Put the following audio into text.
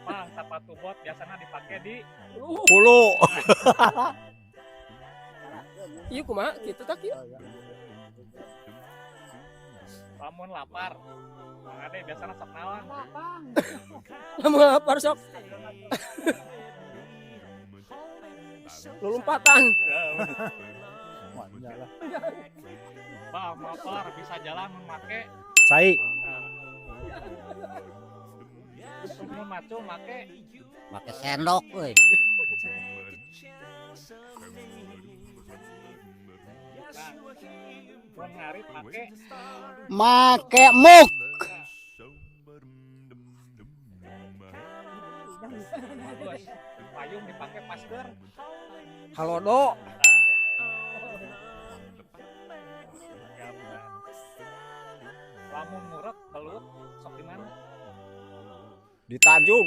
Bang, sepatu bot biasanya dipakai di Hulu. Ieu kumaha kitu tak ieu? Lamun lapar. Mang Ade biasanya sok naon? Lamun lapar sok lulumpatan. Wah, iyalah. Bang, motor bisa jalan mun make Cai. Mun macul make Make sendok euy. Nah, mun ngarit make Make muk. Bagus. Payung dipakai pas keur Halodo. Lamun ngurek belut sok di mana? Di Tanjung.